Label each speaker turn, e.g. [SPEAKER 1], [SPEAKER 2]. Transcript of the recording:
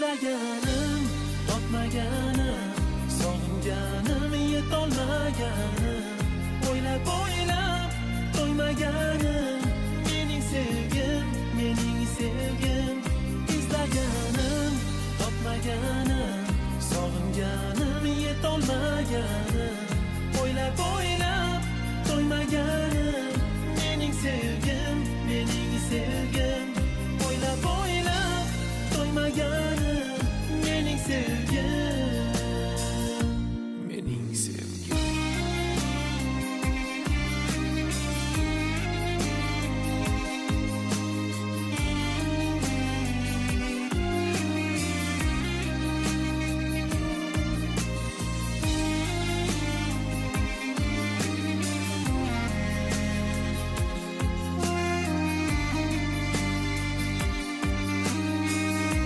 [SPEAKER 1] Izlaganim, topmaganim, sog'inganim, yetolmaganim, o'ylab o'ylab to'ymaganim, mening sevgim, mening sevgim. Izlaganim, topmaganim, sog'inganim, yetolmaganim, o'ylab o'ylab to'ymaganim, mening sevgim, mening sevgim. O'ylab o'ylab to'ymaganim, mening sevgim.